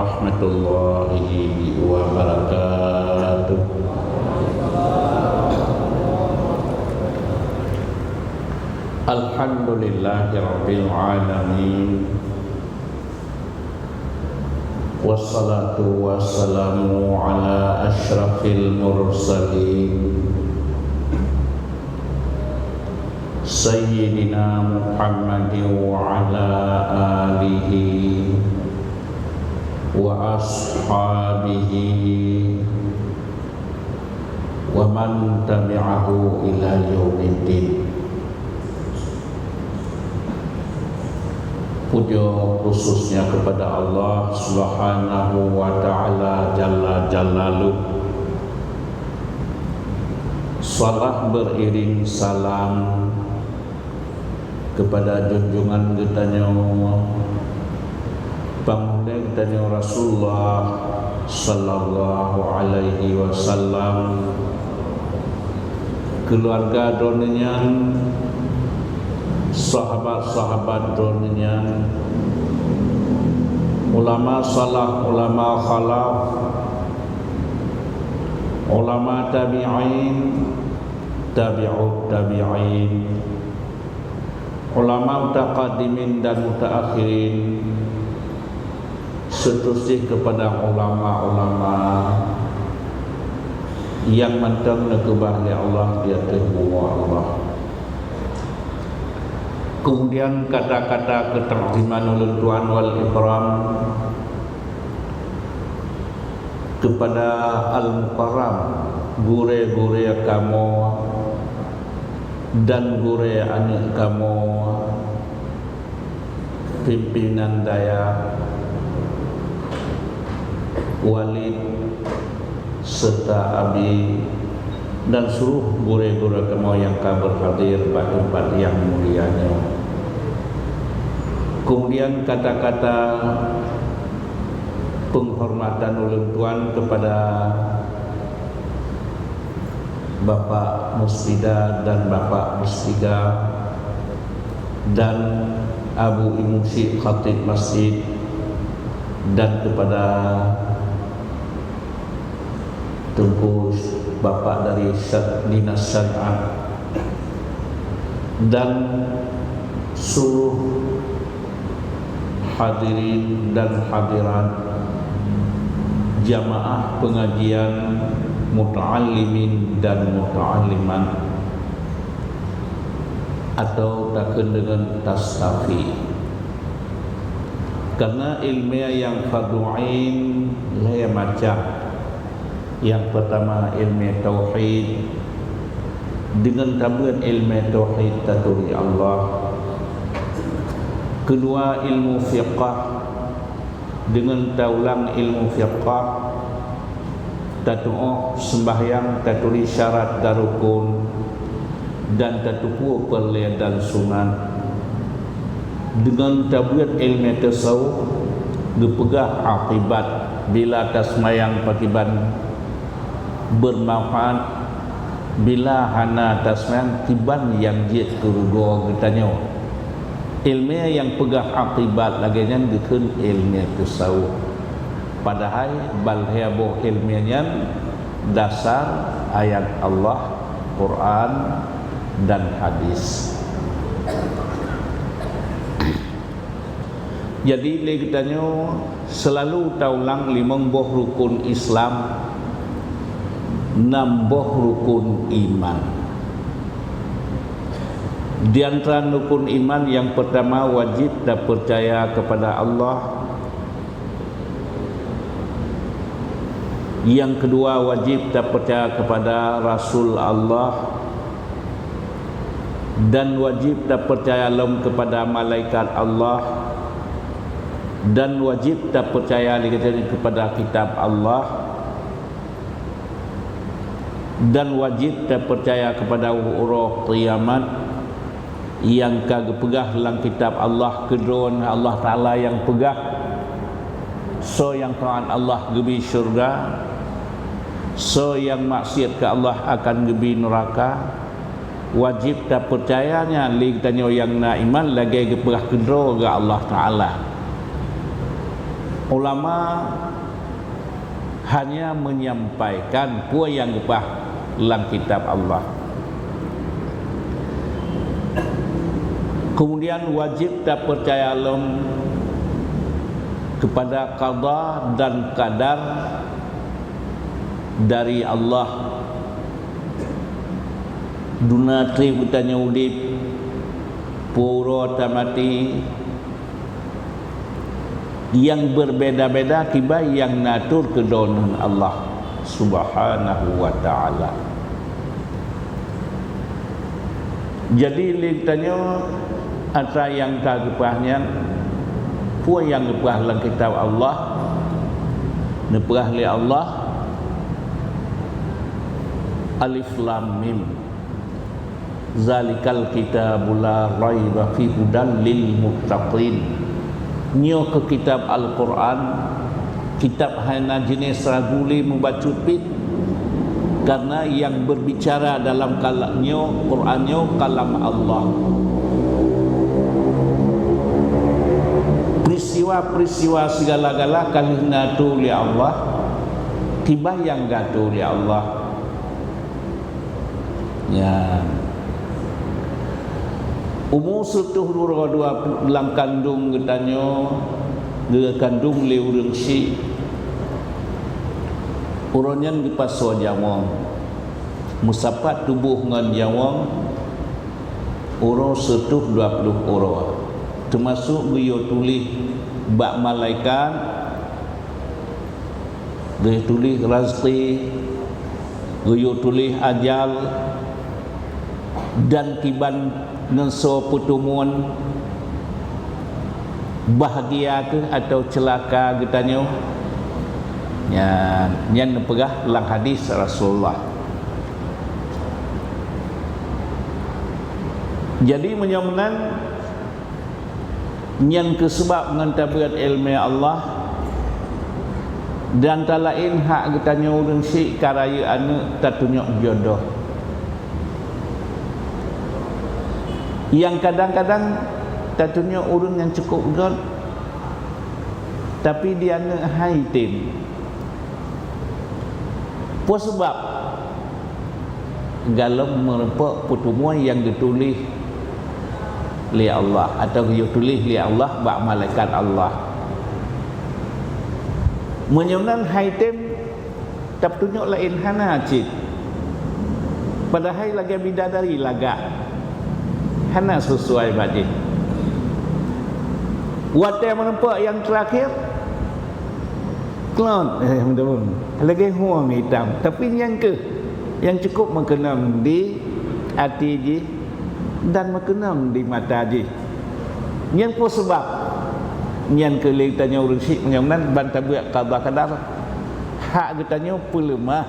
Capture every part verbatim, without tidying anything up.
Warahmatullahi wabarakatuh. Alhamdulillahirabbil alamin. Wassalatu wassalamu ala asyrafil mursalin, Sayyidina Muhammadin wa ala alihi wa ashabihi wa man tabi'ahu ila yaumiddin. Puja khususnya kepada Allah Subhanahu wa Ta'ala Jalla Jalaluh. Salat beriring salam kepada junjungan geutanyoe, Panghulée geutanyoe Rasulullah sallallahu alaihi wasallam, keuluwarga droeneuh nyan, sahabat-sahabat droeneuh nyan, ulama salaf, ulama khalaf, ulama tabi'in, tabi'ut tabi'in, ulama mutaqaddimin dan mutaakhirin, seterusnya kepada ulama-ulama nyang mantong neukeubah lé Allah di ateueh bumoe Allah. Kemudian kata-kata keutaziman ulôn tuan wal ikram kepada Al-Mukarram, gurée-gurée kamoe dan gurée aneuëk kamoe, pimpinan dayah, walid, serta abi, dan seluruh gurée-gurée kamoe nyang ka berhadir bak teumpat nyang mulia nyoe. Kemudian kata-kata penghormatan ulôn tuan kepada Bapak Muspida dan Bapak Muspida dan Abu Imum Syik Khatib Masjid dan kepada Teungku Bapak dari Syar-, Dinas Syariat dan seluruh hadirin dan hadirat jamaah pengajian muta'allimin dan muta'allimat atau takheun deungon tastafi. Karena ilmiah nyang fardu ain lhée macam. Nyang peurtama ilmu tauhid, deungon tabeuet ilmu tauhid taturi Allah. Keudua ilmu fiqah, deungon taulang ilmu fiqah, tatuoh seumbahyang, taturi syarat dan rukun, dan tatupue peureulée dan sunat. Deungon tabeuet ilmu tasawuf geupeugah akibat bila taseumayang pakriban bermanfaat, bila hana taseumayang kiban nyang jeuet keu rugoe geutanyoe. Ilmu nyang peugah akibat lagée nyan geukheun ilmu tasawuf. Padahai ban lhée boh ilmu nyan dasar ayat Allah, Quran, dan hadis. Jadi lé geutanyoe seulalu taulang limong boh rukun Islam, nam boh rukun iman. Di antara rukun iman nyang peurtama wajib tapeucaya kepada Allah. Nyang keudua wajib tapeucaya kepada Rasul Allah. Dan wajib tapeucaya lom kepada malaikat Allah, dan wajib tapeucaya lé geutanyoe kepada kitab Allah, dan wajib tapeucaya kepada uroe kiamat nyang ka geupeugah lam kitab Allah keu droe Allah Taala nyang peugah, soe nyang taát Allah geubri syeuruga, soe nyang maksiat keu Allah akan geubri neuraka. Wajib tapeucaya nyan lé geutanyoe nyang na iman lagée geupeugah keudroe geuh Allah Taala. Ulama hanya menyampaikan peue nyang geupeugah lam kitab Allah. Kemudian wajib tapeucaya lom kepada qada dan qadar dari Allah. Duna treb geutanyoe udeb, peue uroe tamaté, nyang beubeda-beda kiban nyang na atur keudroe Allah Subhanahu wa Ta'ala. Jadi lé tanyoe atra nyang ka geupeugah nyan, peue nyang geupeugah lam kitab Allah, neupeugah lé Allah, Alif Lam Mim. Zalikal kitabu la raiba fi hudal lil muttaqin. Nyoe keuh kitab Al-Qur'an, kitab hana jeunèh ragu lé mubacut pih, karena nyang berbicara dalam kalam nyoe, Qur'an nyoe, kalam Allah. Peristiwa-peristiwa segala-gala ka lheueh na atur lé Allah, kiban nyang geuatur lé Allah. Nyan. Umu seutoh uroe dua lam kandong geutanyoe, geukandong lé ureueng syiek. Uroe nyan geupasoe nyawöng. Meusapat tuboh ngon nyawöng uroe seutoh dua ploh uroe. Teumasok geuyue tuléh bak malaikat, geuyue tuléh raseuki, geuyue tuléh ajal, dan kiban ngon soe peuteumuan, bahgia keuh atawa ceulaka geutanyoe. Nyan, nyan neupeugah lam hadis Rasulullah. Jadi, meunyoe meunan, nyan keuh sabab ngon tabeuet iéleumé Allah, di antara laén hak geutanyoe ureueng syiek ka rayeuk aneuk tatunyok jodoh. Nyang kadang-kadang tatunyok ureueng nyang cukôp göt, tapi di aneuk hai tem. Peue sabab? Gohlom meurumpok peuteumuan nyang geutuléh lé Allah atawa geuyue tuléh lé Allah bak malaikat Allah. Meunyoe nan hai tem tapeutunyok laén hana cit. Padahai lagée bidadari lagak. Hana sesuai bak jih. Watée meurumpok nyang teurakhir, klot, eh, meuteumé. Lagée hueng itam. Tapi nyang keuh, nyang cukup meukeunong di até jih dan meukeunong di mata jih. Nyan peue sabab? Nyan keuh lé geutanyoe ureueng syiek meunyoe nan ban tabeuet qada qadar. Hak geutanyoe peuleumah.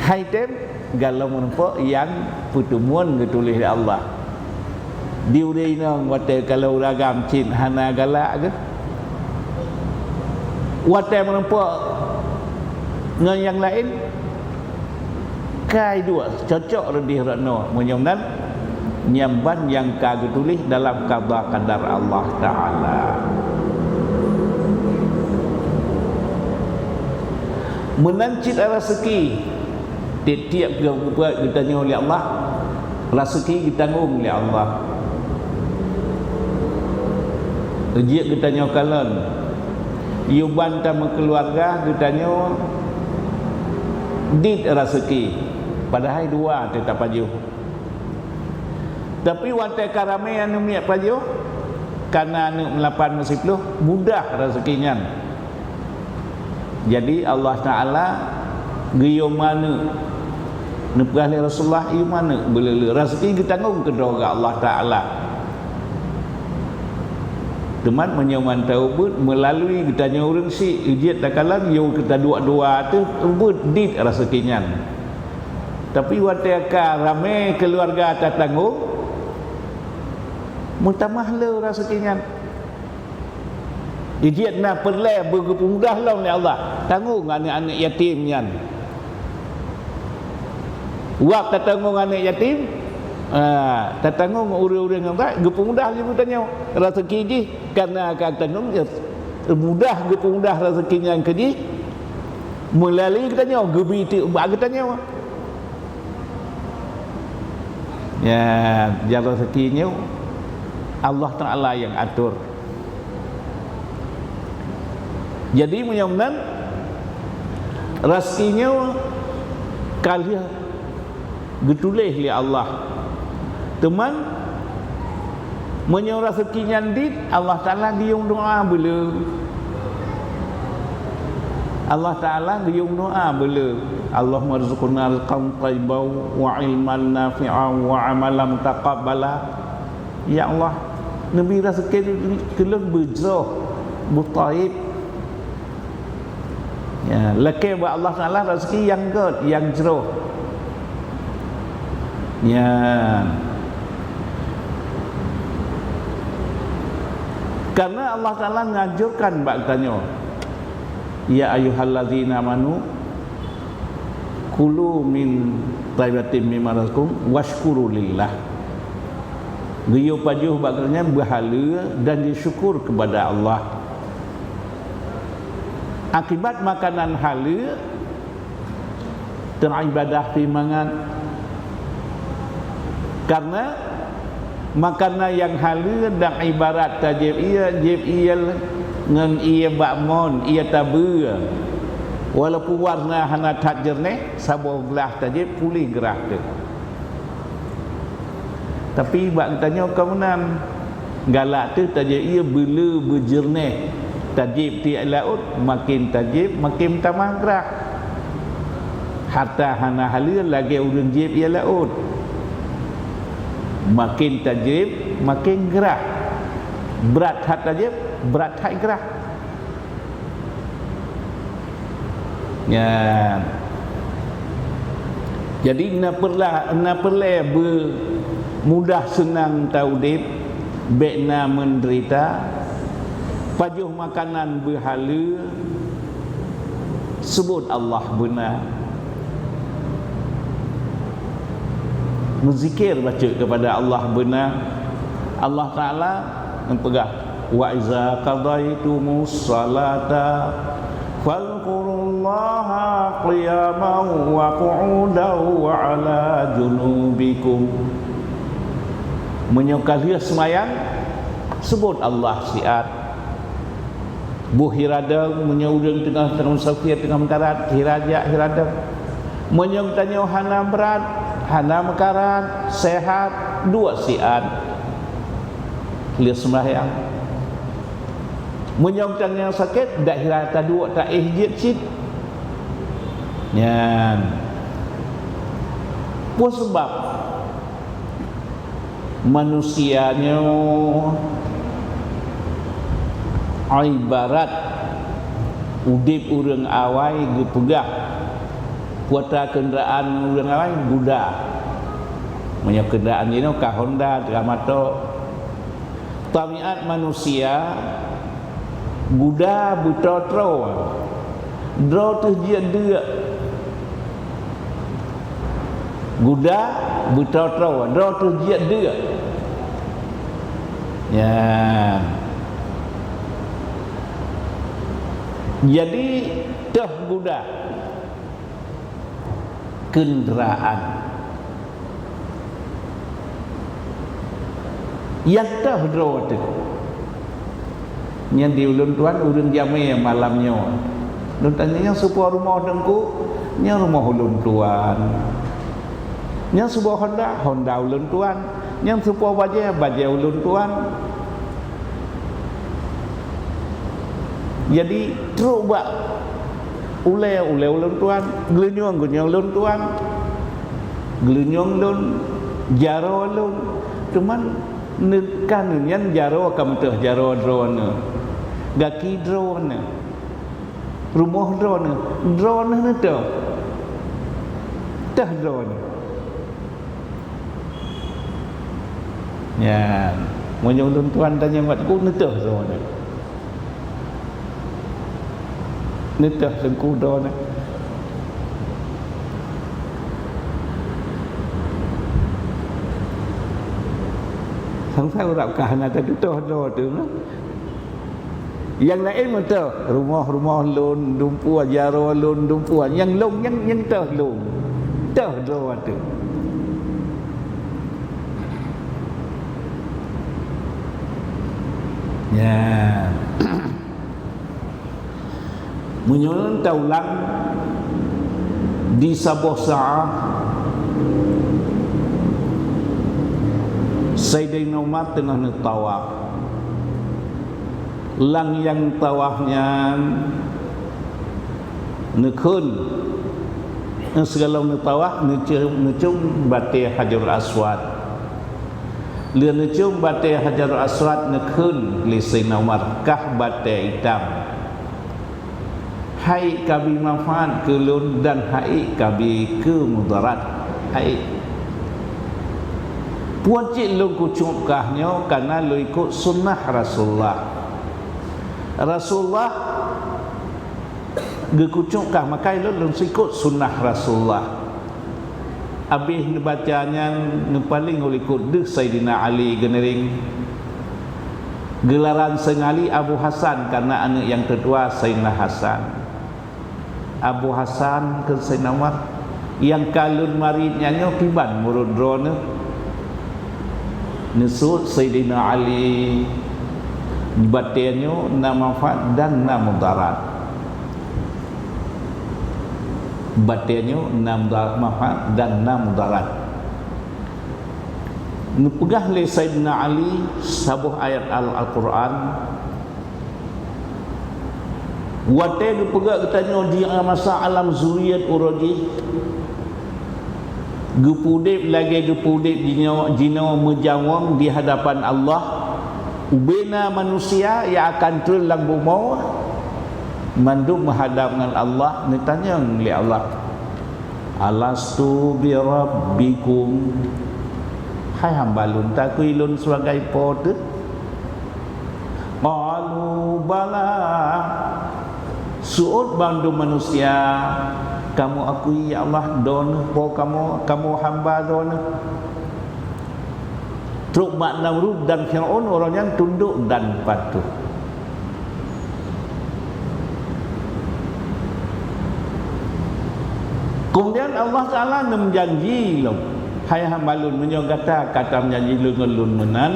Hai tem, gohlom meurumpok nyang peuteumuan geutuléh lé Allah. Di ureueng inong watée kalon ureueng agam cit hana galak geuh. Watée meurumpok ngon nyang laén, kai duek, cocok reudeh rot noe. Meunyoe nan, nyan ban nyang ka geutuléh dalam qada qadar Allah Taala. Meunan cit raseuki, tieb-tieb geupeugah geutanyoe lé Allah, raseuki geutanggong lé Allah. Jeuet geutanyoe kalon, yue ban tameukeuluwarga geutanyoe dit raseuki, padahai dua teuh tapajoh. Tapi watée ka ramé aneuk miet pajoh, kana aneuk meulapan meusiploh, mudah raseuki nyan. Jadi, Allah Taala geuyue maneuk. Neupeugah lé Rasulullah, "Yue maneuk beuleuleuk." Raseuki geutanggong keudroe geuh Allah Taala. Teuma meunyoe mantong beuet meulalui geutanyoe ureueng syiek, jeuet takalon, yue keu taduek dua teuh beuet dit raseuki nyan. Tapi watée ka ramé keuluwarga tatanggong, meutamah le raseuki nyan. Jeuet na peureulée beugeupeumudah lom lé Allah, tanggong aneuk-aneuk yatim nyan. Wab tatanggong aneuk yatim, Ah, tatanggong ureuëng-ureuëng nyang baik, geupeumudah lé geutanyoe raseuki jih, kareuna ka tanggong, mudah geupeumudah raseuki nyan keu jih meulalu geutanyoe, geubri teuk bak geutanyoe. Ya, jalan raseuki nyoe Allah Taala nyang atur. Jadi, meunyoe meunan, raseuki nyoe ka lheueh geutuléh lé Allah. Teuma, meunyoe raseuki nyan dit, Allah Taala geuyue doá beuleu. Allah Taala geuyue doá beuleu. "Allahumma rzuqna rizqan thayyiban wa ilman nafi'an wa amalan mutaqabbala." Ya Allah, neubri raseuki keu lôn beujroh, beuthayyib. Ya, lakée bak Allah Taala raseuki nyang gét, nyang jroh. Ya. Karena Allah Taala nganjurkan bak geutanyoe, "Ya ayyuhallazina amanu, kulu min thayyibatin mimma razaqnakum wasykuru lillah." Geuyue pajoh bak geutanyoe beuhaleue dan jisyukur keupada Allah. Akibat makanan haleue, teuibadah pih mangat. Karena makanan nyang haleue dan ibarat tajieb ie, jieb ie ngon ie bak mon, ie tabeue. Walaupun warna hana that jeureunéh, saboh glah tajieb puléh grah teuh. Tapi bak geutanyoe ka meunan, galak teuh tajieb ie beuleu beujeureunéh, tajieb tiek laôt, maken tajieb maken tamah grah. Harta hana haleue lagée ureuëng jieb ie laôt, maken tajieb maken grah. Brat that tajieb, brat that grah. Nyan. Jadi, na peureulée, na peureulée beu mudah seunang taudeb, bék na meudeurita, pajoh makanan beuhaleue, seubut Allah beuna. Meuzikir bacut keupada Allah beuna. Allah Taala geupeugah, "Wa iza qadaitumus salata fadhkurullaha qiyaman wa qu'udan wa 'ala junubikum." Meunyoe ka lheueh seumayang, seubut Allah siat. Boh hiradong, meunyoe ureuëng teungoh, teungoh musafir, teungoh meukarat, hira jak hiradong. Meunyoe geutanyoe hana brat, hana meukarat, sehat, duek siat lheueh seumayang. Meunyoe geutanyoe sakét, dak hira taduek, taéh jeuet cit. Nyan. Peue sabab? Manusia nyoe ibarat udeb ureuëng awai geupeugah, kuota keundaraan ureuëng awai guda. Meunyoe keundaraan jinoe ka Honda, ka moto. Tabiat manusia guda beutoe troe, droe teuh jeuet deuk. Guda beutoe troe, droe teuh jeuet deuk. Ya. Jadi, toh guda keundaraan. Nyang toh droe teuh. Nyan di ulôn tuan ureuëng jamé malam nyoe. Lôn tanyong, "Nyang soe po rumoh Teungku?" "Nyan rumoh ulôn tuan." "Nyang soe po Honda?" "Honda ulôn tuan." "Nyang soe po bajée?" "Bajée ulôn tuan." Jadi, trok bak ulée, ulée ulôn tuan, geulinyueng, geulinyueng ulôn tuan, geulinyueng lôn, jaroe lôn. Teuma neukan nyan jaroe ka meutoh jaroe droeneuh, gaki droeneuh, rumoh droeneuh, droeneuh neutoh, toh droeneuh. Nyan, meunyoe ulôn tuan tanyong bak Teungku, neutoh droeneuh. Neutoh Teungku droeneuh. Sang-sang urab ka hana tatutoh droe teuh, nah. Nyang laén meutoh, rumoh-rumoh lôn dumpeue, jaroe lôn dumpeue. Nyang lôn, nyang, nyang toh lôn. Toh droe teuh. Ya. Meunyoe taulang di saboh saát, Saidina Umar teungoh neutawaf. Lam nyang tawaf nyan neukheun, sigohlom neutawaf, neucium, neucium batée Hajarul Aswad. Lheueh neucium batée Hajarul Aswad, neukheun lé Saidina Umar, "Kah batée itam. Hai ka bi manfaat keu lôn dan hai ka bi keu mudarat." Hai. Peue cit lôn kucok kah nyoe, kareuna lôn ikot sunnah Rasulullah. Rasulullah geukucok kah, maka lôn, lôn sikot sunnah Rasulullah. Abéh neubaca nyan, neupaleng u likot deuh Saidina Ali geuneuring. Geularan Saidina Ali Abu Hasan, kareuna aneuëk nyang teutua Saidina Hasan. "Abu Hasan," kheun Saidina Umar, "nyang ka lôn marit nyan nyoe kiban meurot droeneuh?" Neuseuôt Saidina Ali, "Batée nyoe na manfaat dan na mudarat." Batée nyoe na muda-, manfaat dan na mudarat. Neupeugah lé Saidina Ali saboh ayat Al-, Al-Quran, watée geupeugah geutanyoe di masa alam zuriat uroe jih, geupeu udeb lagée geupeu udeb jinoe, jinoe meujaweueb di hadapan Allah. Ubena manusia nyang akan treun lam bumoe, mandum meuhadab ngon Allah, neutanyong lé Allah, "Alastu birabbikum?" Hai hamba lôn, takui lôn sibagai Po teuh? Qalu bala. Seuôt bandum manusia, "Kamoe akui, ya Allah, Droeneueh Po kamoe, kamoe hamba Droeneueh." Trok bak Namrud dan Fir'aun, uroe nyan tundok dan patuh. Kemudian Allah Taala neumeujanji lom, "Hai hamba lôn, meunyoe gata ka tameujanji lôn ngon lôn meunan,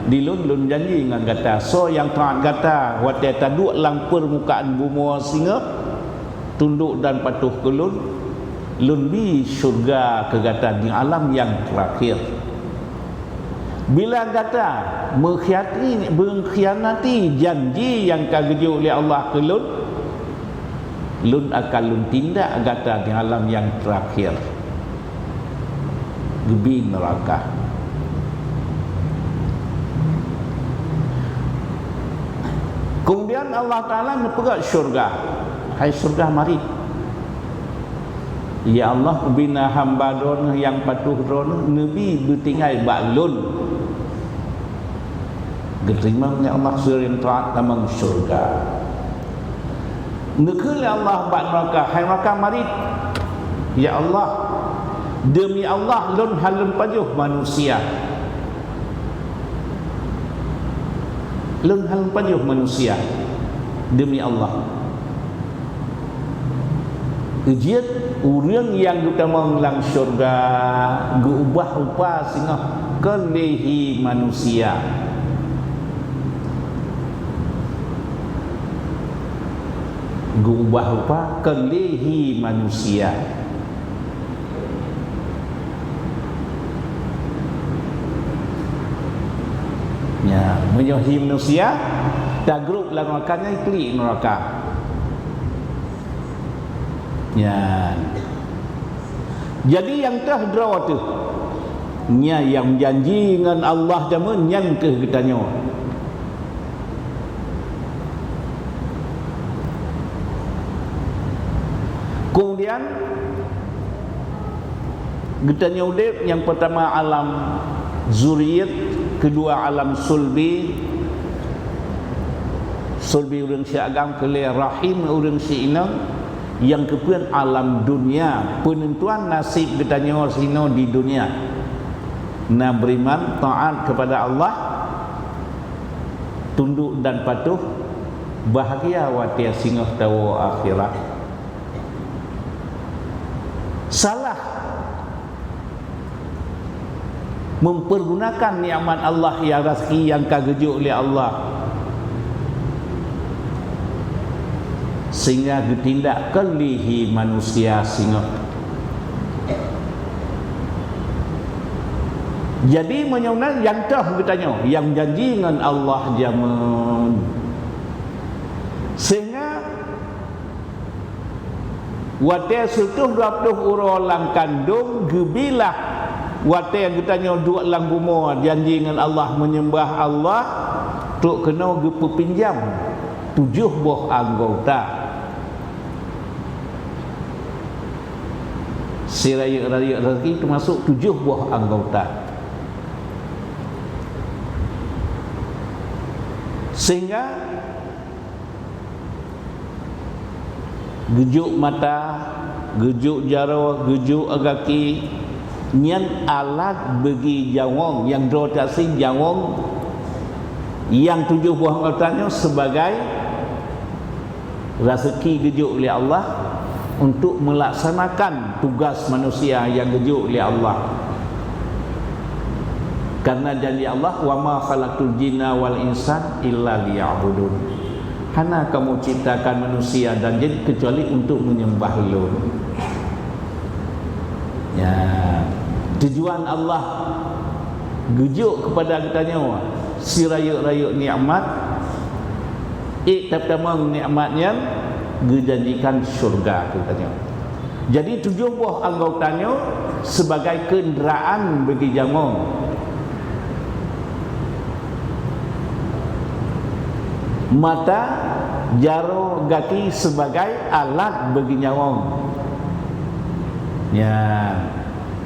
di lôn, lôn janji ngon gata, soe nyang taát gata watée taduek lam peurmukaan bumoe singoh, tundok dan patuh keu lôn, lôn bi syeuruga keu gata di alam nyang teurakhir. Bila gata meukhiati-, meukhianati janji nyang ka geujok lé Allah keu lôn, lôn akan lôn tindak gata di alam nyang teurakhir, geubi neuraka." Kemudian Allah Taala neupeugah syeuruga, "Hai syeuruga, marit." "Ya Allah, ubena hamba Droeneueh nyang patuh Droeneueh neubi beutinggai bak lôn." Geuteurimong lé Allah, "Soe nyang taát tamong syeuruga." Neukheun lé Allah bak neuraka, "Hai neuraka, marit." "Ya Allah, deumi Allah, lôn hana lôn pajoh manusia. Lôn hana lôn pajoh manusia, deumi Allah." Jeuet ureuëng nyang geutamong lam syeuruga geuubah rupa singoh keu lé hi manusia. Geuubah rupa keu lé hi manusia. Nya, meunyoe hi manusia, tagrôp lam neuraka nyan klik neuraka. Nyan. Jadi nyang teuh droe teuh. Nyan nyang janji ngon Allah jameun nyan keuh geutanyoe. Kemudian geutanyoe udeb, nyang peurtama alam zuriat, keudua alam sulbi, sulbi ureuëng siagam, keulhée rahim ureuëng si inong, nyang keupeuet alam dunia, peunentuan naseb geutanyoe sinoe di dunia. Na beriman, taat kepada Allah, tunduk dan patuh, bahagia watée singoh tawoe akhirat. Salah mempergunakan nikmat Allah, nyang raseuki nyang ka geujok lé Allah, sehingga geutindak keulihi manusia singoh. Jadi, meunyoe na nyang toh geutanyoe, nyang janji ngon Allah jameun. Sehingga watée sireutôh dua ploh uroe lam kandong geubilah, watée geutanyoe duek lam bumoe janji ngon Allah, menyembah Allah, trok keunoe geupeupinjam tujoh boh anggota. Sirayeuk-rayeuk raseuki teumasok tujoh boh anggota. Sehingga geujok mata, geujok jaroe, geujok gaki, nyan alat beugi nyawöng, nyang droe taseujawöng, nyang tujoh boh anggota nyoe sebagai raseuki geujok lé Allah untuk meulaksanakan tugas manusia nyang geujok lé Allah. Karena janji Allah, "Wa ma khalaqtul jinna wal insa illa liya'budun." Hana kamoe ciptakan manusia dan jin kecuali untuk menyembah Lôn. Ya, tujuan Allah geujok kepada geutanyoe sirayeuk-rayeuk nikmat, ék tapeutamong nikmat nyan geujanjikan syurga keu geutanyoe. Jadi, tujoh boh anggota nyoe sebagai keundraan bagi nyawöng. Mata, jaroe, gaki sebagai alat bagi nyawöng. Ya.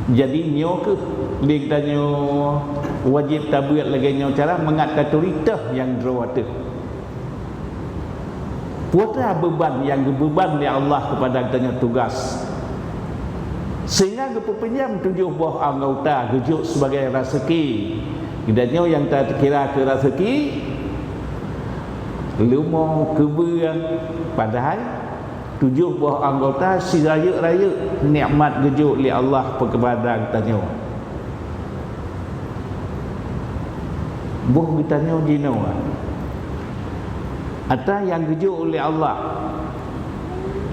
Jadi, nyoe keuh lé geutanyoe wajéb tabeuet lagée nyoe cara mangat taturi teuh nyang droe teuh. Peue teuma beuban nyang geubeuban lé Allah keupada geutanyoe tugaih, sehingga geupeupinjam tujoh boh anggota geujok sibagai raseuki. Geutanyoe nyang takira keu raseuki, leumo, keubeue, padahai tujoh boh anggota sirayeuk-rayeuk nikmat geujok lé Allah keupada geutanyoe. Boh geutanyoe jinoe, ata nyang geujok lé Allah,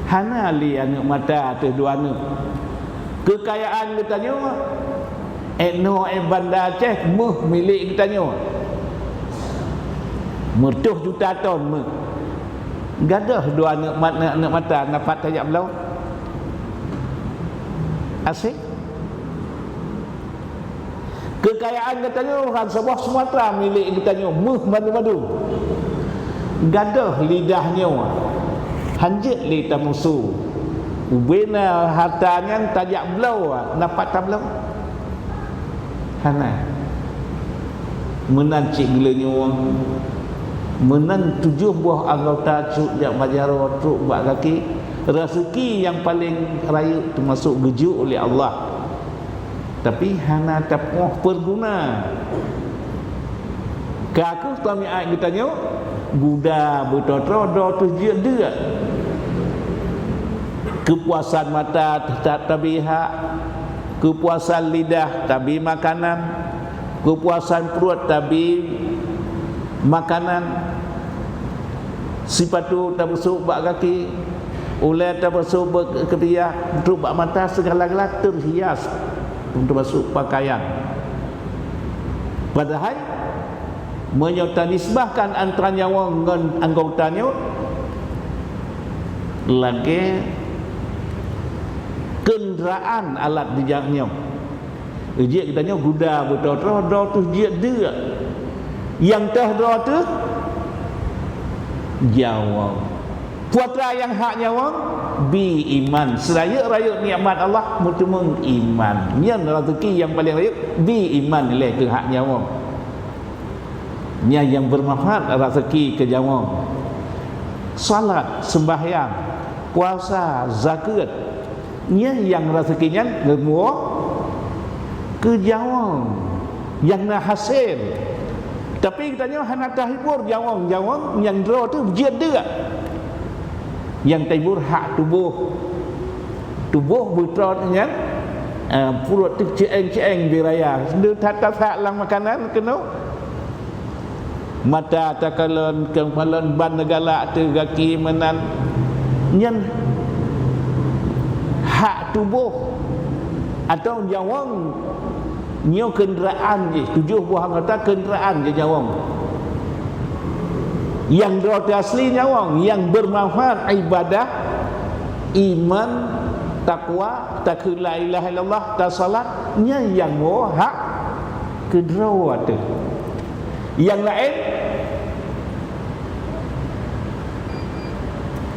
hana lé aneuëk mata ateueh dua aneuëk. Keukayaan geutanyoe, inoe Banda Aceh méuh milék geutanyoe, meutoh juta ton méuh. Gadôh dua aneuëk mat-, aneuëk mata na pat tajak bloe? Aséh. Keukayaan geutanyoe han saboh Sumatera milék geutanyoe méuh mandum-mandum. Gadôh lidah nyoe, hanjeuet lé tamusu. Ubena harta nyan tajak bloe, na pat tabloe? Hana. Meunan cit geulinyueng, meunan tujoh boh anggota trok jak bak jaroe, trok bak gaki. Raseuki nyang paleng rayeuk teumasok geujok lé Allah. Tapi hana tapeuguna. Ka kheueh tamiat geutanyoe, guda beutroe-troe droe teuh jeuet deuk. Keupuasan mata teutap tabi hak, keupuasan lidah tabi makanan, keupuasan pruet tabi makanan, sipatu tabeusôk bak gaki, ulée tabeusôk bak keupiah, trok bak mata, sigala-gala teuhias, tamasok pakaian. Padahai, meunyoe tanisbahkan antara nyawöng ngon anggota nyoe, lagée keundraan alat dijak nyoe. Jeuet geutanyoe guda beutroe-troe droe teuh jeuet deuk. Nyang teuh droe teuh nyawöng. Peue atra nyang hak nyawöng? Bi iman. Sirayeuk-rayeuk nikmat Allah meuteumeung iman. Nyan raseuki nyang paleng rayeuk, bi iman lé keu hak nyawöng. Nyan nyang beumanfaat raseuki keu nyawöng. Salat, seumbahyang, puasa, zakeuet. Nyan nyang raseuki nyan geumuwoe keu nyawöng. nyang na hasé. Tapi geutanyoe hana tahibur nyawöng, nyawöng nyang droe teuh jeuet deuk. Nyang tahibur hak tuboh. Tuboh beutôi nyan, eh, pruet teuh ceueng-ceueng bie raya. Deuh that tasak lam makanan keunoe. Mata takalon, keukalon ban galak teuh gaki meunan. Nyan hak tuboh atau nyawöng. Nyoe keundraan jih, tujoh boh anggota keundraan jih nyawöng. Nyang droe teuh asli nyawöng, nyang beumanfaat ibadah, iman, takwa, takheun la ilaha illallah, tasalat, nyan nyang woe hak keudroe teuh. Nyang laén,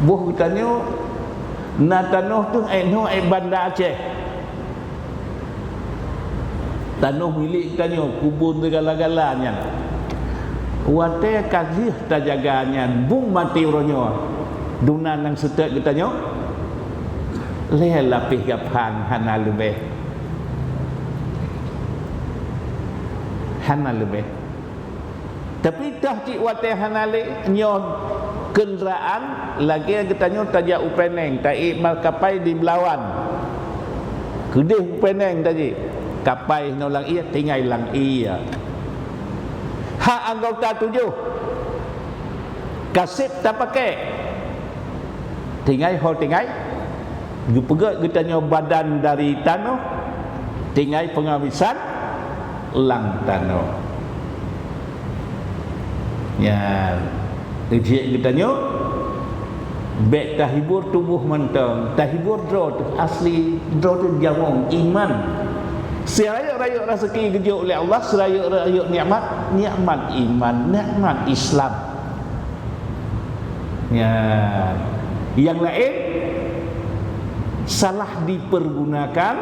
boh geutanyoe na tanoh teuh ék nyoe ék Banda Aceh. Tanoh milék geutanyoe, kubun sigala-gala nyan. Watée ka jeuet tajaga nyan, bung maté uroe nyoe, duna nyang seutôt geutanyoe, lhée lapéh gapan hana leubeh. Hana leubeh. Tapi toh cit watée hana lé nyoe keundraan, lagée geutanyoe tajak u Peneng, taék ma-, kapai di Belawan. Keudeh u Peneng tajak, kapai nyoe lam ié, tinggai lam ié. Hak anggota tujoh, ka sép tapaké. Tinggai ho tinggai, geupeugét geutanyoe badan dari tanoh, tinggai peungabisan lam tanoh. Nyan, jeuet geutanyoe bék tahibur tuboh mantong, tahibur droe teuh asli, droe teuh nyawöng iman. Sirayeuk-rayeuk raseuki geujok lé Allah, sirayeuk-rayeuk nikmat, nikmat iman, nikmat Islam. Nyan, nyang laén salah dipergunakan,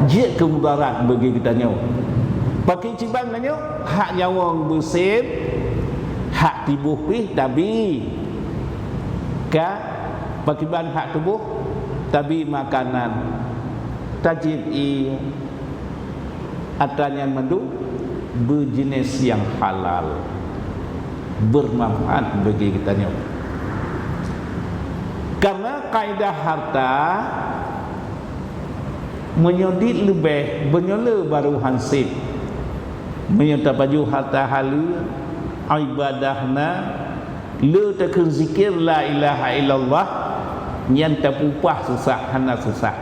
jeuet keu mudarat bagi geutanyoe. Pakri cit ban nyoe, hak nyawöng beusép, hak tuboh pih tabi. Ka pakriban hak tuboh, tabi makanan, tajieb ié, atra nyan mandum beujeunèh nyang halal, beumanfaat bagi geutanyoe. Karena kaidah harta, meunyoe dit leubeh, meunyoe le baru hansip. Meunyoe tapajoh harta haleue, ibadah na, le takheun zikir la ilaha illallah, nyan tapeuupah susah, hana susah.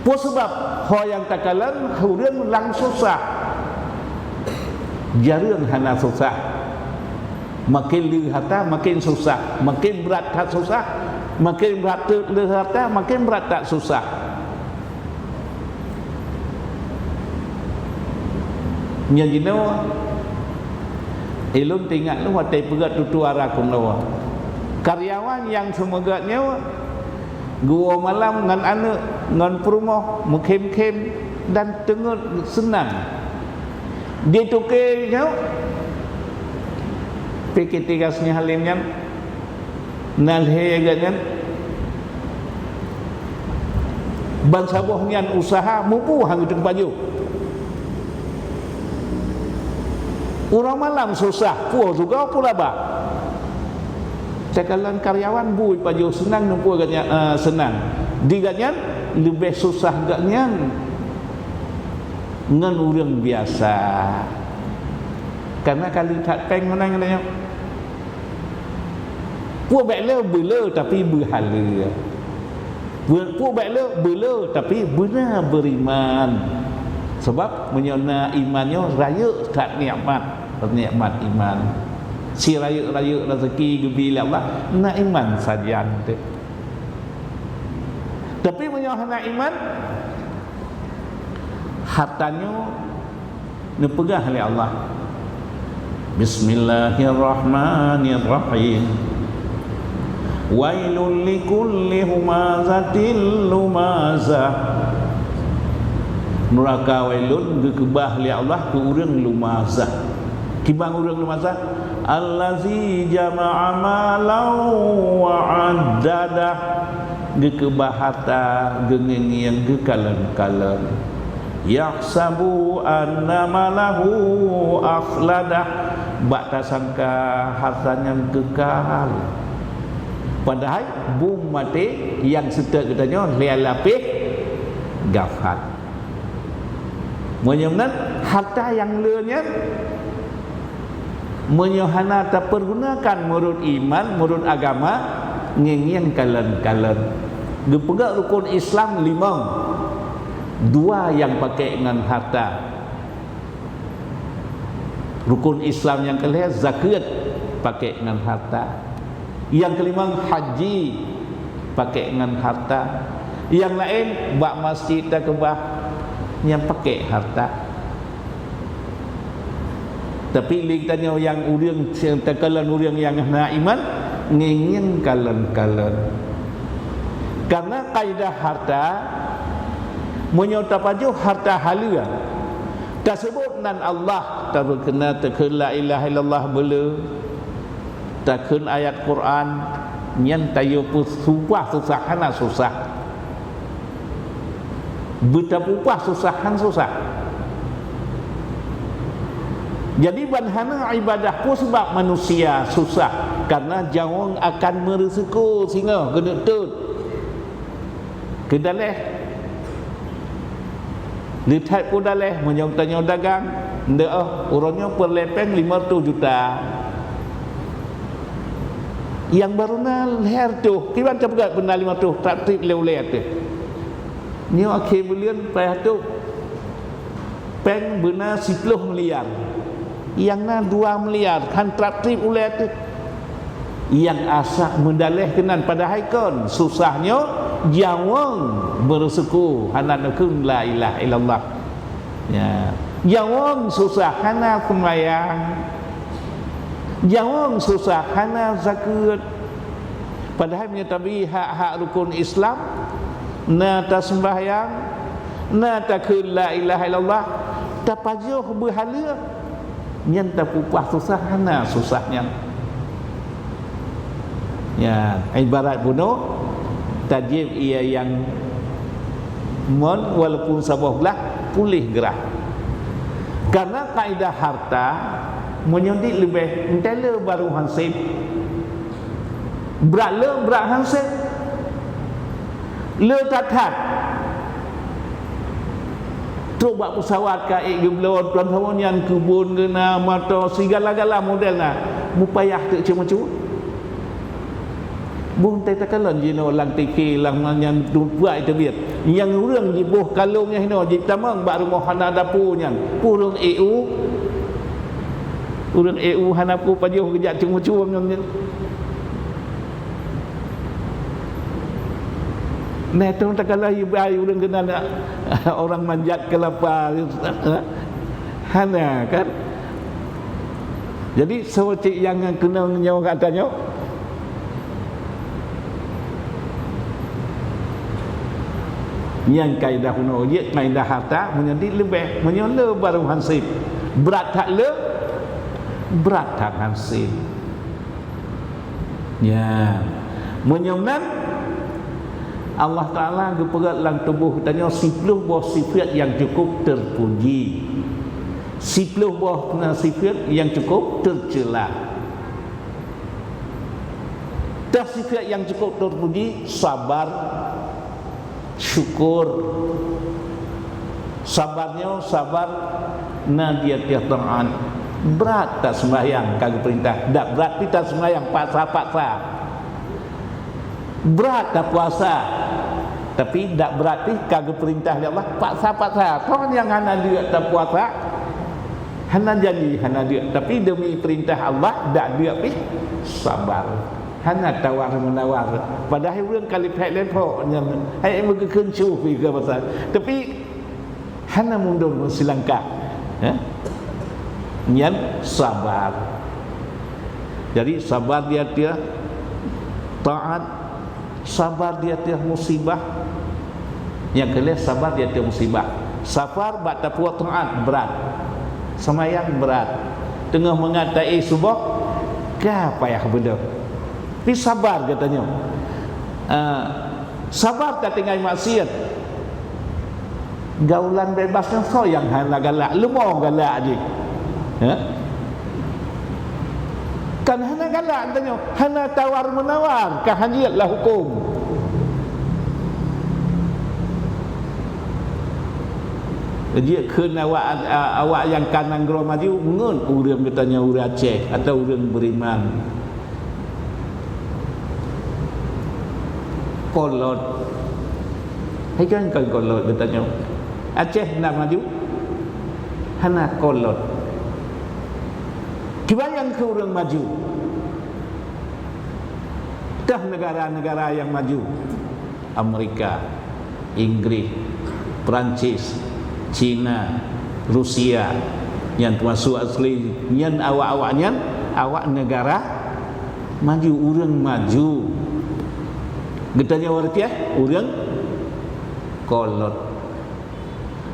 Peue sabab? Ho nyang takalon ureueng lam susah, jareueng hana susah. Maken le harta, maken susah. Maken brat that susah. Maken brat teuk le harta, maken brat that susah. Nyan jinoe, ulôn teuingat lôn watèe peugöt tutoe ara keunoe. Karyawan nyang seumeugöt nyoe geuwoe malam ngon aneuk, ngon peurumoh, meukhém-khém dan teungeut seunang. Di toke nyoe, P K tiga Sungai Halim nyan, na lhèe geuh nyan, bansaboh nyan useuha mubu han geuteumpat jih. Uroe malam susah, puwoe juga peue laba. Takalon karyawan bui pajoh seunang, neupue geuh nyan, eh, seunang. Di geuh nyan leubeh susah geuh nyan ngon ureueng biasa. Karena ka le that péng meunan nyoe. Peue bèk le beule tapi beuhaleue. Peue, peue bèk le beule tapi beuna beuriman. Sabab meunyoe na iman nyoe rayeuk that nikmat, nikmat iman. Sirayeuk-rayeuk raseuki geubri lé Allah, na iman sajan teuh. Tapi meunyoe hana iman, harta nyoe neupeugah lé Allah, "Bismillahirrahmanirrahim. Wailul likulli humazatil lumazah." Nuraka wailun geukeubah lé Allah keu ureueng lumazah. Kiban ureueng lumazah, "Allazi jama'a malan wa addadah." Geukeubah harta, geungieng-ngieng, geukalon-kalon. Yahsabu anna malahu akhladah, bak tasangka harta nyan keukal. Padahai bum maté nyang seutôt geutanyoe lhèe lapéh gafat. Meunyoe meunan, harta nyang le nyan, meunyoe hana tapeugunakan meunurot iman, meunurot agama, ngieng-ngieng kalon-kalon. Geupeugah rukon Islam limong, dua nyang pakèk ngon harta. Rukon Islam nyang keulhèe zakeuet, pakèk ngon harta. Nyang keulimong haji, pakèk ngon harta. Nyang laén bak masjid takeubah, nyan pakèk harta. Tapi lé geutanyoe nyang ureueng takalon ureueng nyang hana iman, ngieng-ngieng kalon-kalon. Karena kaidah harta, meunyoe tapajoh harta haleue, taseubut nan Allah, tapeukeunan takheun la ilaha illallah beuleu, takheun ayat Quran, nyan tayue peupah susah, hana susah. Beutapupah susah, han susah. Jadi ban hana ibadah peue sabab manusia susah, karena jaweueng akan meureuseukô singoh keuneuk tôt. Keu daleh. Leuthai peue daleh, meunyoe tanyoe dagang, ndeuh, oh, uroe nyoe peureulèe pèng limong reutôh juta. Nyang barô na lhèe reutôh, kiban tapeugah beuna limong reutôh, trap-trip lé ulèe teuh. Nyoe akhé buleuen payah tôb. Pèng beuna siploh miliar. Nyang na dua miliar, han trap-trip ulèe teuh. Nyang asai meudaleh keunan padahai kon susah nyoe, jaweueng beureuseukô hana neukheun la ilaha illallah. Ya. Jaweueng susah hana seumayang. Jaweueng susah hana zakeuet. Padahai meunyoe tabi hak-hak rukon Islam, na taseumbahyang, na takheun la ilaha illallah, tapajoh beuhaleue, nyan tapupah susah hana susah nyan. Nyan ibarat bunoe, tajieb ie nyang mon walaupun saboh glah puléh grah. Karena kaidah harta, meunyoe dit leubeh, entah le barô han sép. Brat le, brat han sép. Le that-that. Trok bak peusawat ka ék geubloe, tuan saboh nyan keubon geuna, moto, sigala-gala model na. Mupayah teuk ceumeucue. Boh teuh takalon jinoe lam T V, lam nyan duek teubiet. Nyang ureueng jiboh kalông nyan hinoe jitamong bak rumoh hana dapu nyan. Ureueng E U, ureueng E U hana peue pajoh geujak ceumeucue ngon nyan. Nah, itu takalon ibai ureueng keunan orang manjat kelapa. Hana kan? Jadi soe cit nyang keunong nyoe gata nyoe? Nyan kaidah bunoe jeuet, kaidah harta meunyoe dit leubeh, meunyoe le barô han sép. Brat that le, brat that han sép. Nyan. Meunyoe meunan, Allah Taala geupeugah lam tuboh geutanyoe siploh boh sifeut nyang cukup teupuji. Siploh boh sifeut nyang cukup teuceula. Teuh sifeut nyang cukup teupuji, sabar, syukur. Sabar nyoe, sabar na di ateueh taát. Brat that seumbahyang ka geupeurintah, dak brat pih that seumbahyang paksa-paksa. Brat that puasa, tapi dak brat pih ka geupeurintah lé Allah paksa-paksa. Kon nyang hana deuk that puasa, hana janji, hana deuk, tapi demi peurintah Allah dak deuk pih sabar. Hana tawar-menawar. Padahai ureueng ka lipek lempok nyan, hai meugeukheun syufi ke pasal. Tapi hana mundur silangkah. Ya? Nyan sabar. Jadi sabar di ateueh taát, sabar di ateueh musibah. Nyang keulhèe sabar di ateueh musibah. Sabar bak tapeubuet taát brat. Seumayang brat. Teungoh meungat taéh suboh ka payah beudôh. Tapi sabar geutanyoe. Ah, Sabar tatinggai maksiat. Gaulan bebas nyoe soe nyang hana galak, leumo galak jih. Ya? Kan hana galak tanyoe, hana tawar-menawar, ka hanjeuet lah huköm. Jeuet kheun awak, awak nyang ka nanggroe maju, ngon ureuëng geutanyoe ureuëng Aceh atau ureuëng beriman. Kolot. Hai kan, kan kolot geutanyoe. Aceh na maju? Hana kolot. Kiban nyang keu ureuëng maju? Tah negara-negara nyang maju. Amerika, Inggris, Perancis, Cina, Rusia, nyan teumasuk asli nyan awak-awak nyan, awak negara maju, ureuëng maju. Geutanyoe ureuëng piah, ureuëng kolot.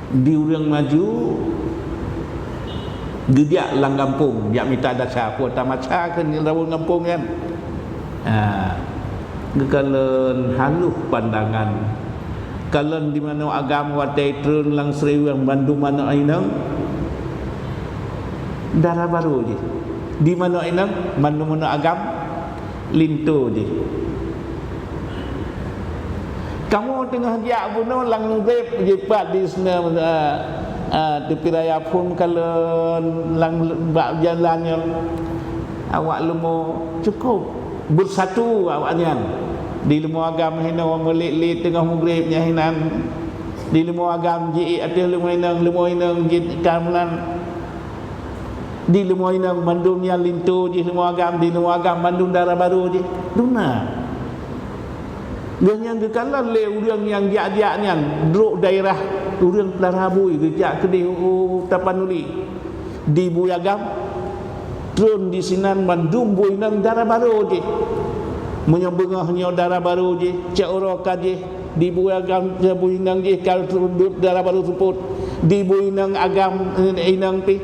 Di ureuëng maju geujak lam gampông, jak mita dasha, peue tamasa keu ureuëng gampông nyan. Ha, geukalon haloh pandangan. Kalon di manoe agam watée treun lam Seriweng bandum manoe inong, dara barô jih. Di manoe inong bandum manoe agam linto jih. Kamoe teungoh jak bunoe lam Grab jipat di sinoe, eh, eh, tepi raya phon kalon lam bak jalan nyoe. Awak leumo cukôp beusatu awaknyan. Di leumo agam hinoe meulet-let teungoh mugreb nyan hinan. Di leumo agam jiék ateueh leumo inong, leumo inong jih ka meunan. Di leumo inong mandum nyan linto jih leumo agam, di leumo agam mandum dara barô jih. Duna. Lheueh nyan geukalon lé ureuëng nyang jak-jak nyan, droe daerah ureuëng Peulahra Bui geujak keudeh u Tapanuli. Di bui agam, treun di sinan mandum bui inong dara barô jih. Meunyoe beungoh nyoe dara barô jih, cot uroe ka jih, di bui agam bui inong jih ka treun dara barô seupôt. Di bui inong agam, eh, inong pih,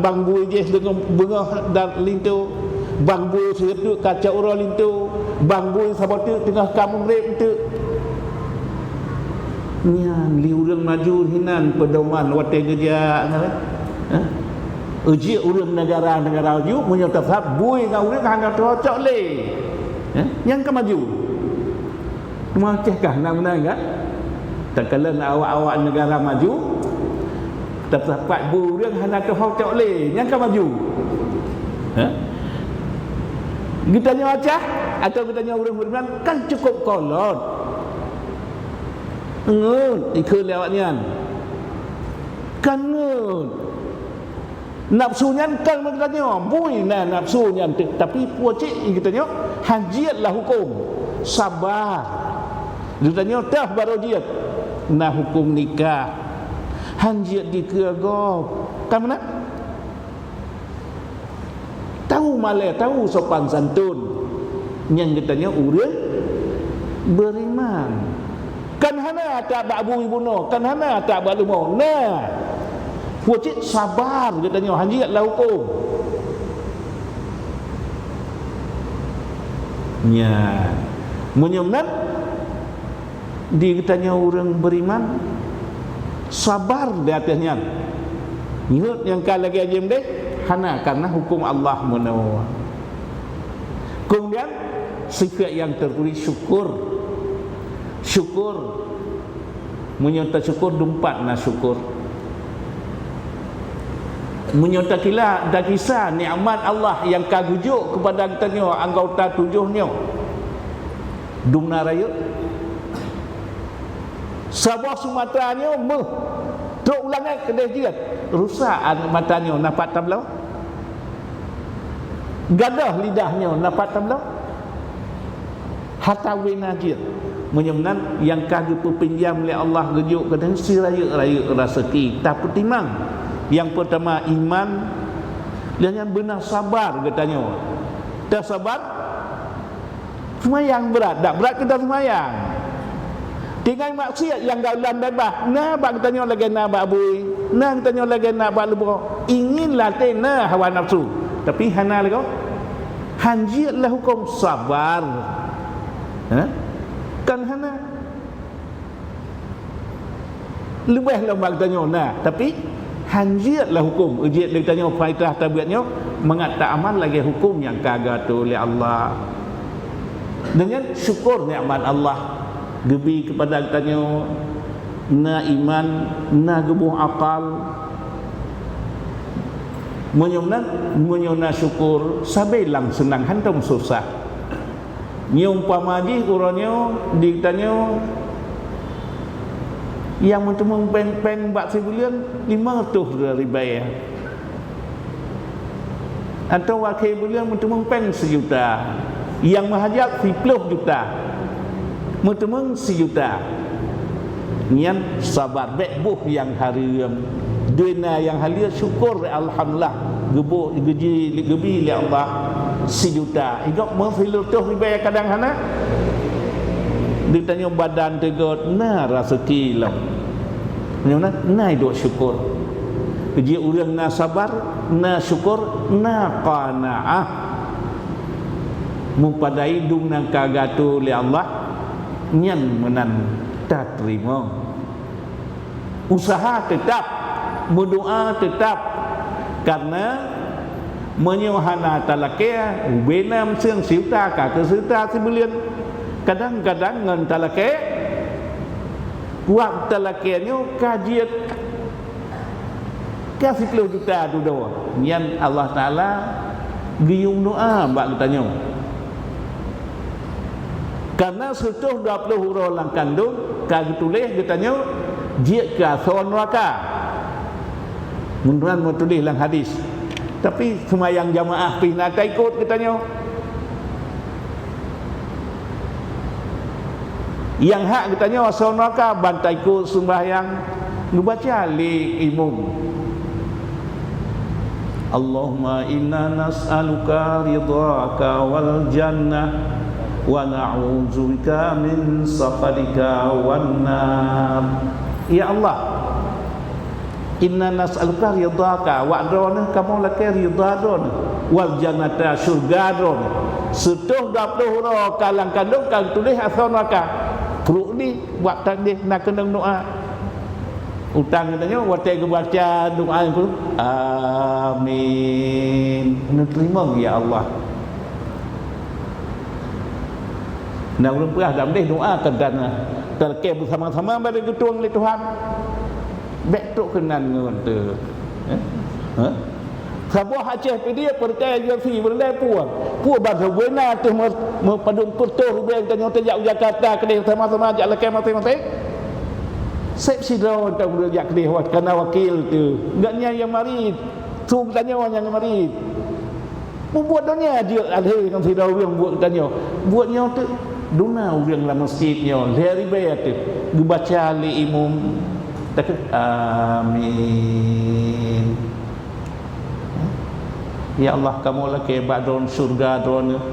bang bui jih deungon beungoh dan linto. Bang bui seureutôk ka cot uroe linto. Bang bui saboh teuk teungoh ka mugreb teuk. Nyan lé ureuëng maju hinan peudoman watée geujak nyan. Ha? Ujih ureuëng negara-negara maju meunyoe tasab bui ngon ureuëng hana cocok lé. Ha? Nyang ka maju. Teuma Aceh kah na meunan kan? Takalon awak-awak negara maju, tasapat bui ureuëng hana cocok lé. Nyang ka maju. Ha? Geutanyoe Aceh atau geutanyoe ureuëng beriman kan cukôp kolot. Ngon ikheun lé awaknyan. Kan ngon. Nafsu nyan kan geutanyoe, bui na nafsu nyan teuh, tapi peue cit geutanyoe hanjeuet lah huköm. Sabar. Geutanyoe teuh barô jeuet. Na huköm nikah. Hanjeuet dikeue gob. Kan meunan? Tahu malée, tahu sopan santun. Nyan geutanyoe ureuëng beriman. Kan hana that bak bui bunoe, kan hana that bak leumo. Nah, peue cit sabar geutanyoe hanjeuet lah huköm. Nyan. Meunyoe meunan, di geutanyoe ureuëng beriman, sabar di ateueh nyan. Nyoe nyang ka lagée jeuem deh, hana karena huköm Allah meunoe. Kemudian, sifat nyang terpuri syukur. Syukur. Meunyoe tasyukur, dumpat na syukur. Meunyoe takila, takisa nikmat Allah nyang ka geujok keupada geutanyoe anggota tujoh nyoe, dumna rayeuk. Saboh sumata nyoe méuh, trok u langét keudeh jeuet, rusak aneuk mata nyoe na pat tabloe. Gadôh lidah nyoe na pat tabloe. Hata wina jeuet. Meunyoe meunan, nyang ka geupeupinjam lé Allah geujok keu geutanyoe sirayeuk-rayeuk raseuki. Tapeutimang. Nyang peurtama iman, lheueh nyan beuna sabar geutanyoe. Tasabar, seumayang brat, dak brat keu taseumayang. Tinggai maksiat nyang gaulan beubaih, na bak geutanyoe lagée na bak bui, na geutanyoe lagée na bak leumo. Ingin latée na hawa nafsu, tapi hana lé gob. Hanjeuet lah huköm sabar. Ha? Kan hana. Leubeh lom bak geutanyoe na, tapi hanjeuet lah huköm. Ujiet lé geutanyoe faidah tabiat nyoe mangat taamal lagée huköm nyang ka geuatoe lé Allah. Dan nyan syukur nikmat Allah geubi keupada geutanyoe, na iman, na geuboh akal. Meunyoe na, meunyoe na syukur, sabe lam seunang, hantom susah. Nyoe umpama jih uroe nyoe di geutanyoe nyang meuteumeung péng-péng bak sibuleuen limong reutôh ribée. Atawa akhé buleuen meuteumeung péng sijuta, nyang meuhajat siplôh juta, meuteumeung sijuta. Nyan sabar, bék boh nyang hareuem. Doi na nyang haleue, syukur, alhamdulillah, geuboh, geuji, geubi lé Allah sijuta. Ingat meusireutôh ribée kadang hana. Di tanyoe badan teugot na raseuki lom. Nyoe na, na iduek syukur. Jih ureuëng na sabar, na syukur, na qanaah. Meupadai dum nyang ka geuatoe lé Allah, nyan meunan tateurimong. Useuha teutab, meudoá teutab. Kareuna meunyoe hana talakée, ubé na meuseueng sijuta ka keu sijuta sibuleuen. Kadang-kadang ngon talakée, wak talakée nyoe ka jeuet ka siplôh juta dudoe. Nyan Allah Taala geuyue doá bak geutanyoe. Kareuna sireutôh dua plôh uroe lam kandong ka geutuléh geutanyoe jeuet keu asoe neuraka. Meunan meutuléh lam hadis. Tapi seumayang jamaah pih na taikot geutanyoe. Nyang hak geutanyoe asoe neuraka ban taikot seumbahyang geubaca lé imum. Allahumma inna nas'aluka ridhaka wal jannah wa na'udzubika min sakhatika wan nar. Ya Allah, inna nas'aluka ridhaka, wak droeneuh kamoe lakée ridha droeneuh, wal jannata, syeuruga droeneuh. Sireutôh dua plôh uroe ka lam kandong ka geutuléh asoe neuraka. Pruek di bak tandeh na keunong doá. Utang geutanyoe watée geubaca doá nyan, amin. Neuteurimong ya Allah. Na ureuëng peugah lam deh doá keu dana. Talakée beusama-sama bari geutueng lé Tuhan. Bék trok keunan ngon teu. Eh? Hah? Saboh Aceh Pidie peureuté G F C beureulee pue. Pue ban saboh na teuh meu-, meupadum peuet ribée tanyoe tajak u Jakarta keudeh sama-sama jak lakée maséng-maséng. Seb sidroe teuh jak keudeh wat kana wakil teuh. Gobnyan nyang marit. Su geutanyoe nyang marit. Mubuet donya jeuet adhé ngon sidroe ureuëng buet geutanyoe. Buet nyoe teuk duna ureuëng lam meuseujid nyoe lhée ribée teuk geubaca lé imum. Takheun, amin. Ya Allah, kamoe lakée bak droeneuh syeuruga droeneuh,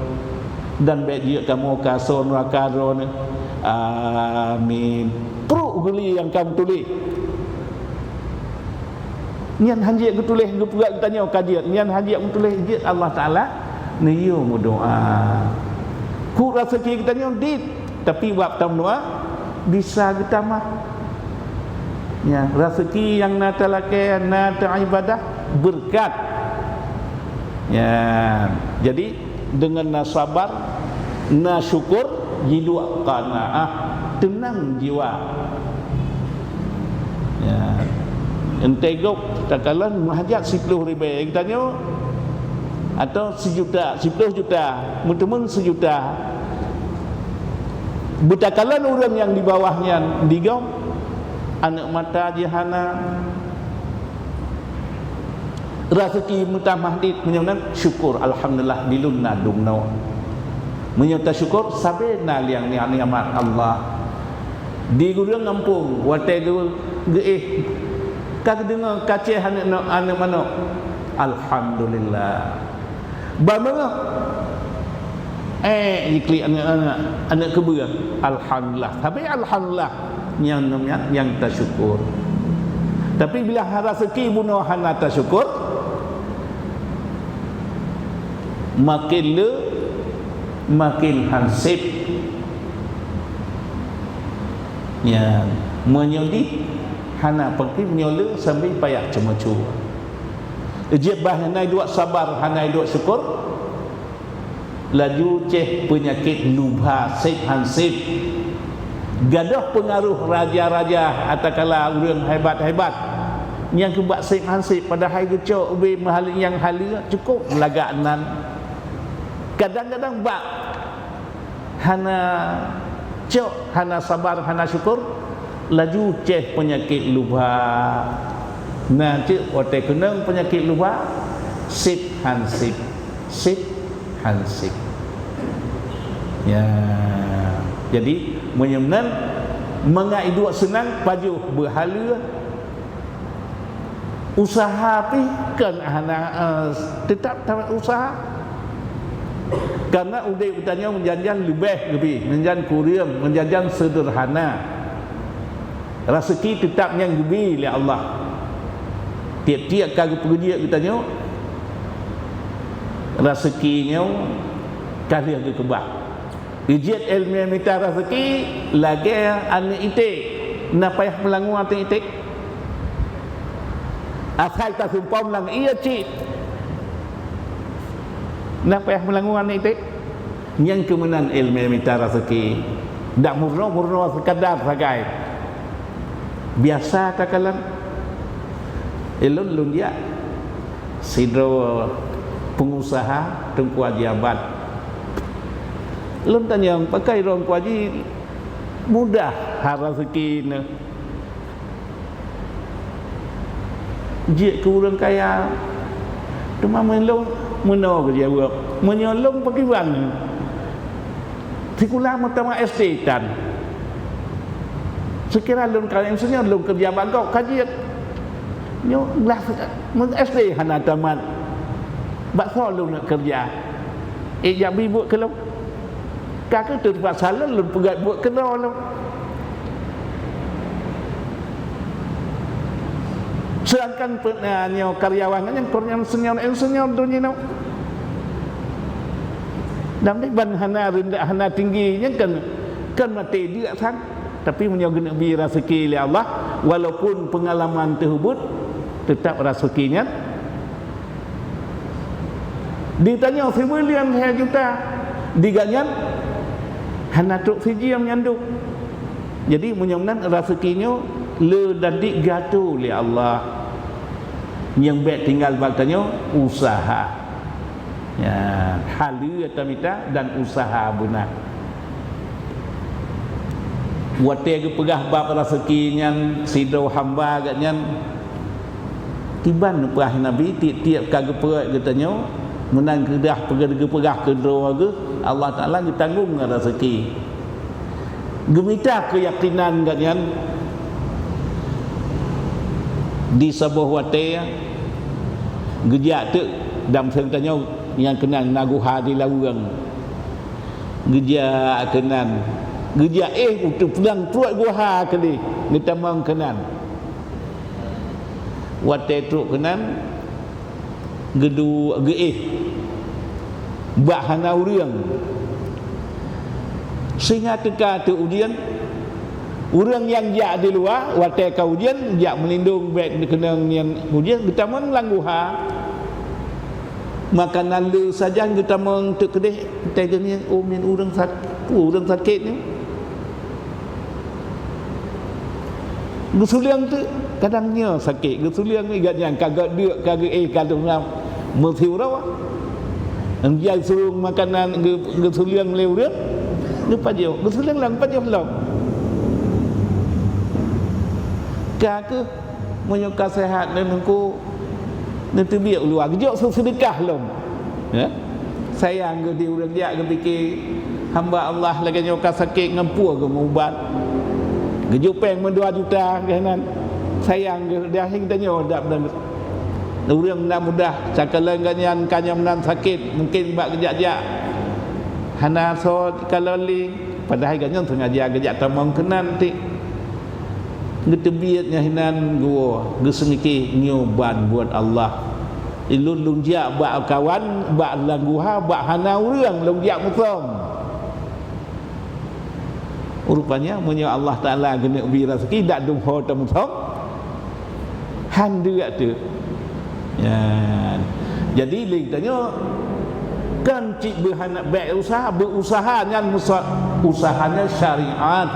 dan bék jeuet kamoe keu asoe neuraka droeneuh. Amin. Pruek geuli nyang ka meutuléh. Nyan hanjeuet geutuléh geupeugah geutanyoe ka jeuet, nyan hanjeuet meutuléh jeuet Allah Taala neuyue meudoá. Kuk raseuki geutanyoe dit, tapi bak tameudoá bisa geutamah. Ya, raseuki nyang na talakée, na taibadah, beureukat. Ya, jadi deungon na sabar, na syukur, jiduek qanaah, teunang jiwa. Ya. Enteuk gob takalon meuhajat siplôh ribée geutanyoe atau sijuta, siplôh juta, meuteumé sijuta. Beutakalon ureuëng nyang di bawah nyan digom, aneuëk mata jih hana, raseuki meutamah dit, meunyoe nan syukur, alhamdulillah, di lôn na dumnoe. Meunyoe tasyukur, sabe na liang nikmat Allah. Di gureueng gampông, watée geu-, geuéh, ka geudeungoe kacéh aneuëk no-, aneuëk manok. Alhamdulillah. Ban beungoh, ék jiklik aneuëk-aneuëk, aneuëk keubeue. Alhamdulillah. Sabe alhamdulillah. Nyang, nyang, nyang tasyukur. Tapi bila raseuki bunoe hana tasyukur, makin le, makin hanseb. Nyan, meunyoe dih hana peuki, meunyoe le sambil payah ceumeucue. Jeuet bah hana duek sabar, hana duek syukur, laju ceh peunyakét lubha, sép hansép. Gadôh peungaroh raja-raja, atakala ureuëng hebat-hebat, nyang keubak sép hansép, padahai geucok ubé meuhaleue nyang haleue cukôp lagak nan. Kadang-kadang bak hana cok, hana sabar, hana syukur, laju ceh peunyakét lubha. Na cit watée keunong peunyakét lubha, sép hansép, sép hansép. Ya, jadi meunyoe meunan, mangat iduek seunang, pajoh beuhaleue, usaha pih kon hana, eh, teutap ta-, usaha. Karena udeb geutanyoe meujan-jan leubeh geubi, meujan kureueng, meujan-jan seudeurhana. Raseuki teutap nyang geubi lé Allah. Tieb-tieb ka geupeujeuet geutanyoe, raseuki nyoe ka lheueh geukeubah. Ijeuet iéleumé mita raseuki lagée aneuëk iték, na payah meulangue aneuëk iték. Asai tasumpom lam ié cit, na payah meulangue aneuëk iték. Nyang keumeunan iéleumé mita raseuki, dak meurunoe-meurunoe seukadar sagai. Biasa takalon. Ilôn lôn jak sidroe peungusaha Teungku Haji Abad. Lôn tanyong, pakon droe Teungku Haji mudah ha raseuki neuh? Jeuet keu ureuëng kaya. Teuma meulôn meunoe geujaweueb, meunyoe lôn pakriban sikula meutamat S D tan. Seukira lôn ka insinyur, lôn keureuja bak gob ka jeuet. Nyoe glah S D hana tamat. Bak soe lôn neuk keureuja? Ék jak bri buet keu lôn? Ka kheueh teupaksa lôn, lôn peugét buet keudroe lôn. Seudangkan pe-, eh, nyoe karyawan nyan, kon insinyur-insinyur donya nyoe. Dan ban hana rendah, hana tinggi, nyan kan, kan maté diak sang. Tapi meunyoe geuneuk bi raseuki lé Allah, walaupun peungalaman teuh ubit, teutap raseuki nyan. Ditanyoe sibuleuen lhée juta, di gobnyan hana trok sijeuem nyang dum. Jadi, meunyoe meunan raseuki nyoe le dan di geuatoe lé Allah. Nyang bék tinggai bak tanyoe usaha. Ya, haleue tamita dan usaha beuna. Watée geupeugah bab raseuki nyan sidroe hamba geuh nyan, kiban peugah Nabi, tieb-tieb ka geupeugét geutanyoe, meunan keudah geupeugah keu droe geuh, Allah Taala geutanggong ngon raseuki. Geumita keuyakinan geuh nyan di saboh watée geujak teuk dan geutanyoe nyang keunan na guha di laweueng. Geujak keunan, geujak éh u teuplang pruet guha keudeh, geutamong keunan. Watée trok keunan, geudu-, geuéh bak hana ureuëng. Sehingga teuka teuk ujeuen, ureuëng nyang jak di luwa, watée ka ujeuen, jak meulindong bék keunong nyan ujeuen, geutamong lam guha. Makanan le sajan geutamong teuk keudeh, teuka geuh nyan, oh, nyan ureuëng sak-, ureuëng sakét nyoe. Geusuleung teuk, kadang nyoe sakét, geusuleung igat nyan ka geudeuk, ka geuéh, ka deuh ngam meusiuroe. Jai surong makanan geu-, geusuleung lé ureuëng, geupajoh, geusuleung lam pajoh lom. Ka kheueh meunyoe ka seuhat neuh Teungku, neuteubiet u luwa, geujok seudeukah lom. Ya? Sayang geuh di ureuëng jak geupike hamba Allah lagée nyoe ka sakét ngon peue geumeuubat. Geujok péng meudua juta geuh nan. Sayang geuh di akhé tanyoe dap dan ureuëng na mudah, sakalon geuh nyan ka nyang meunan sakét, mungken bak geujak-jak hana soe kalon lé, padahai geuh nyan sengaja geujak tamong keunan tik. Geuteubiet nyan hinan geuwoe, geuseungké nyoe ban buet Allah. Ilôn lôn jak bak kawan, bak lam guha, bak hana ureuëng lôn jak musöm. Rupanya, meunyoe Allah Taala geuneuk bri raseuki, dak dum ho teumeusom, han deuk teuk. Nyan. Jadi, lé geutanyoe kan cit beuhana, bèk useuha, beuuseuha nyan musa-, useuha nyan syariat,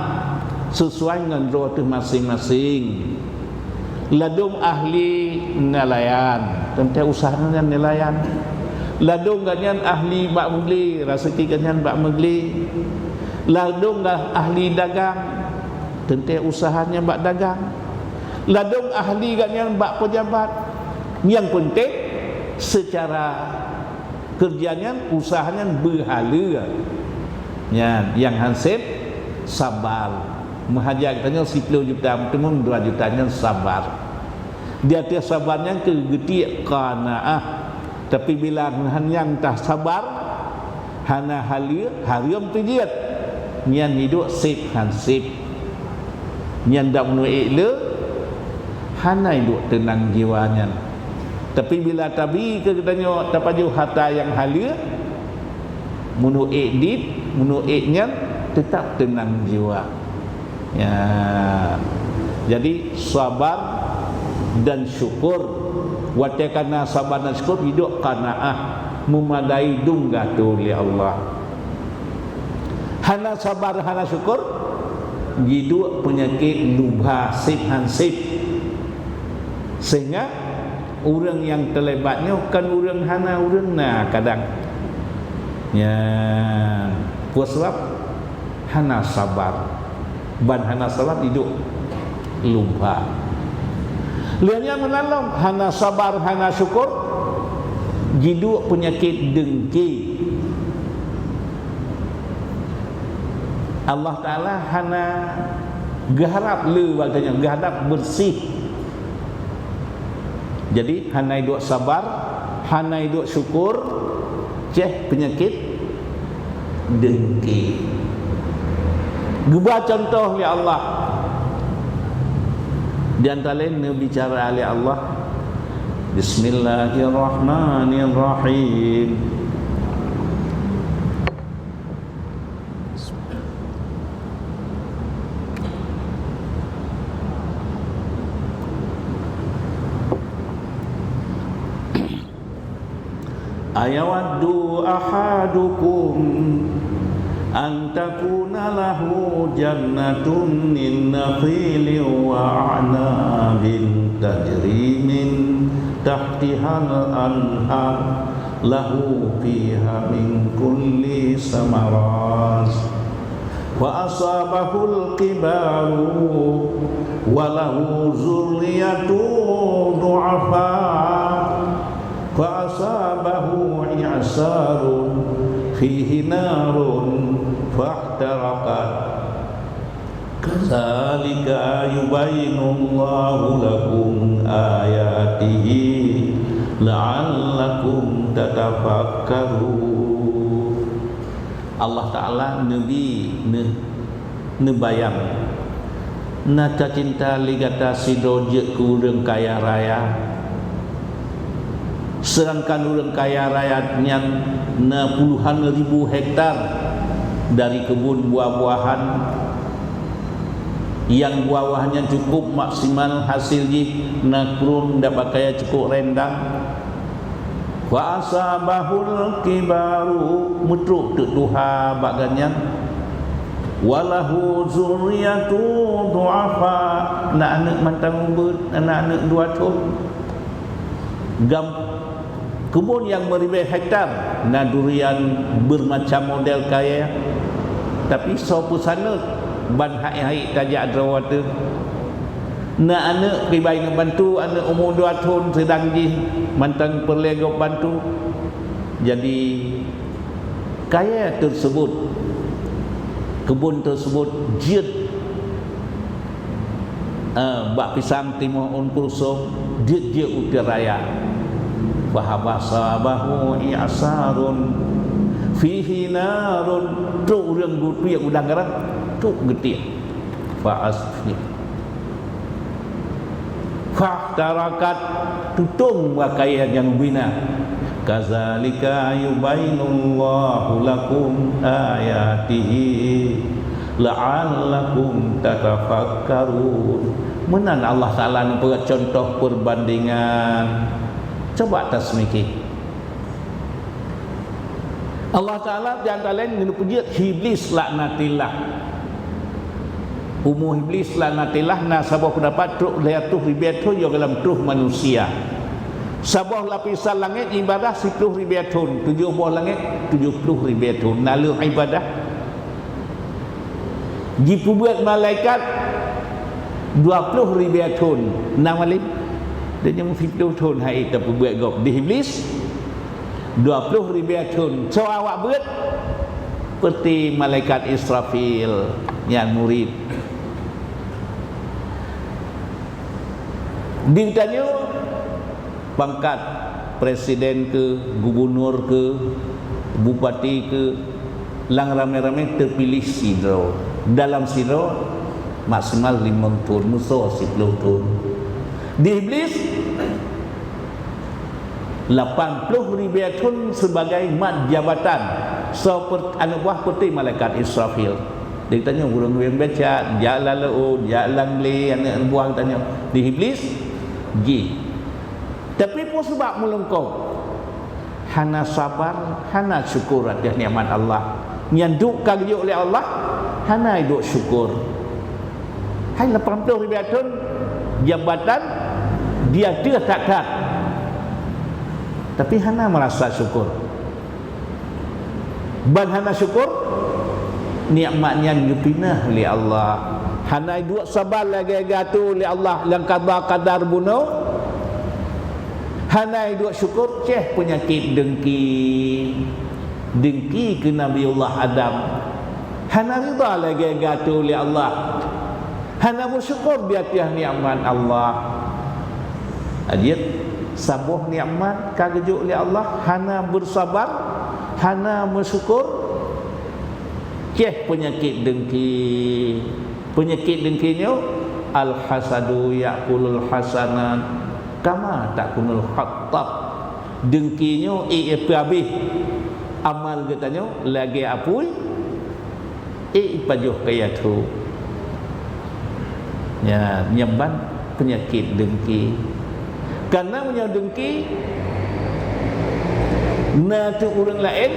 sesuai ngon droe teuh maséng-maséng. Ladôm ahli nelayan, teuntèe useuha nyan nelayan. Ladôm gobnyan ahli bak meuglé, raseuki gobnyan bak meuglé. Ladôm ga-, ahli dagang, teuntèe useuha nyan bak dagang. Ladôm ahli gobnyan bak peujabat. Nyang peunteng, seucara keureuja nyan, useuha nyan beuhaleue. Nyan, nyang han sép, sabar. Meuhajat geutanyoe siplôh juta, meuteumèe dua juta nyan sabar. Di ateueh sabar nyan keuh geutiek qanaah. Tapi bila han nyang tasabar, hana haleue, hareuem teuh jeuet. Nyan hiduek sép han sép. Nyan dak meuneuk ék le, hana hiduek teunang jiwa nyan. Tapi bila tabi keu geutanyoe tapajoh hareuta nyang haleue, meuneuk ék dit, meuneuk ék nyan, teutap teunang jiwa. Ya. Jadi, sabar dan syukur. Watèe ka na sabar dan syukur, hiduek qanaah, meumadai dum geuatô lé Allah. Hana sabar, hana syukur, jiduek peunyakét lubha sép han sép. Sehingga ureueng nyang teulibat nyoe kon ureueng hana, ureueng na kadang. Nyan, peue sabab? Hana sabar. Ban hana sabar jiduek lubha. Lheueh nyan meunan lom, hana sabar, hana syukur, jiduek peunyakét deungki. Allah Taala hana geuharab le bak geutanyoe, geuharab beureuséh. Jadi, hana jiduek sabar, hana jiduek syukur, ceh peunyakét deungki. Geuba cuntoh lé Allah. Di antara laén neubicara lé Allah, Bismillahirrahmanirrahim. أيود أحدكم أن تكون له جنة من نخيل وأعناب تجري من تحتها الأنهار له فيها من كل الثمرات فأصابه الكبر وله ذرية ضعفاء فأصابه إعصار فيه نار فاحترقت كذلك يبين الله لكم آياته لعلكم تتفكرون. Allah Taala neubi, neu-, neubayang, na tacinta lé gata sidroe jeuet keu ureuëng kaya raya, seudangkan ureuëng kaya raya nyan na puluhan ribu hektar dari keubun buah-buahan, nyang buah-buahan nyan cukup maksimal hasil jih na krueng dan pakaian cukup rendang. Fa asabahul kibaru, meutrok teuk tuha bak gobnyan. Wa lahu dzurriyyatun du'afa, na aneuëk mantong ubeut, na aneuëk dua thon. Gam-, keubon nyang meuribèe hektar, na durian beureumacam model kayèe, tapi soe peusaneut ban hai-hai tajak droe ateueh. Na aneuëk pribadi neubantu, aneuëk umu dua thon seudang jih mantong peureulèe gob bantu. Jadi, kayèe teuseubut, keubon teuseubut jeuet, eh, bak pisang timoh ôn kulsum, jeuet-jeuet uteuen raya. Fa asabahu i'sarun fihi narun, trok ureuëng geutiek udang garam, trok geutiek. Fa asfi. Fahtarakat, tutong bak kayèe nyang bina. Kadzalika yubayyinullahu lakum ayatihi "La'allakum tatafakkarun." Meunan Allah Taala neupeugah contoh perbandingan. Coba tasmiki. Allah Taala di antara laén geuneuk peujeuet Iblis laknatillah. Umu Iblis laknatillah na saboh peundapat trok lhèe reutôh ribèe thôn yoh goh lom troh manusia. Saboh lapisan langét ibadah siplôh ribèe thôn, tujoh boh langét tujoh plôh ribèe thôn na lheueh ibadah. Jipeubeuet malaikat dua plôh ribèe thôn na malém. Donya siplôh thôn hai tapeubuet gob di Iblis. Dua plôh ribèe thôn. Soe awak beuet? Peuti malaikat Israfil nyan murit. Di tanyoe pangkat presiden keu, gubunur keu, bupati keu, lam ramé-ramé teupiléh sidroe. Dalam sidroe maksimal limong thôn, meusoe siplôh thôn. Di Iblis lapan plôh ribèe thôn sibagai mat jabatan, soe per-, aneuk buah peuti malaikat Israfil. Di tanyoe ureueng-ureueng becak, jak lam laôt, jak lam glé, aneuk buah tanyoe. Di Iblis jih. Tapi peue sabab meulungkôb? Hana sabar, hana syukur ateueh nikmat Allah. Nyan duek ka geujok lé Allah, hana duek syukur. Hai lapan plôh ribèe thôn jabatan di ateueh that-that. Tapi hana meurasa syukur. Ban hana syukur, nikmat nyan geupinah lé Allah. Hana duek sabar lagèe geuatô lé Allah lam qada qadar bunoe. Hana duek syukur, ceh peunyakét dengki. Dengki keu Nabiullah Adam. Hana ridha lagèe geuatô lé Allah. Hana meusyukur di ateueh nikmat Allah. Jeuet saboh nikmat ka geujok lé Allah, hana beusabar, hana meusyukur, ceh peunyakét dengki. Peunyakét dengki nyoe, "Al-hasadu ya'kulul hasanat kama ta'kulul hatab." Dengki nyoe ék peuhabéh amal geutanyoe lagèe apui ék pajoh keu yatho. Nyan, nyan ban peunyakét dengki. Kareuna meunyoe dengki, na teuk ureueng laén,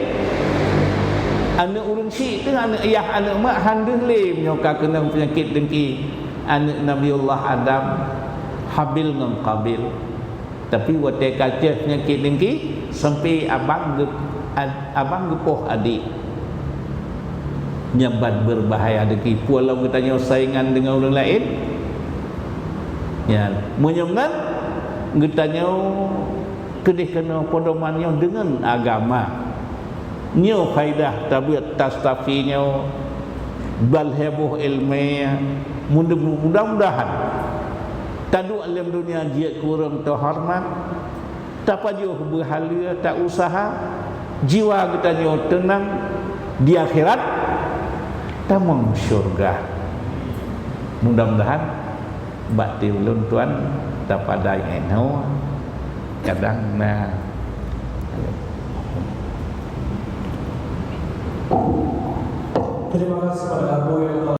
aneuk ureueng chik teuh, aneuk yah, aneuk mak, han deuh lé meunyoe ka keunong peunyakét dengki. Aneuk Nabiullah Adam, Habil ngon Qabil. Tapi watèe ka ceh peunyakét dengki, sampai abang geu-, ad-, abang geupoh adék. Nyan ban beubahaya dengki. Peue lom geutanyoe saingan deungon ureueng laén. Nyan, meunyoe ngon geutanyoe keudéh keunoe pedoman nyoe deungon agama. Nyoe faidah tabeuet tastafi nyoe ban lhèe boh ileumèe. Mudah-, mudah-mudahan taduek lam donya jeuet keu ureueng teuhoreumat, tapajoh beuhaleue, ta-useuha, jiwa geutanyoe teunang, di akhirat tamong syeuruga. Mudah-mudahan. Bak ti ulôn tuan tapadai inoe kadang na. Terima kasih pada Abu yang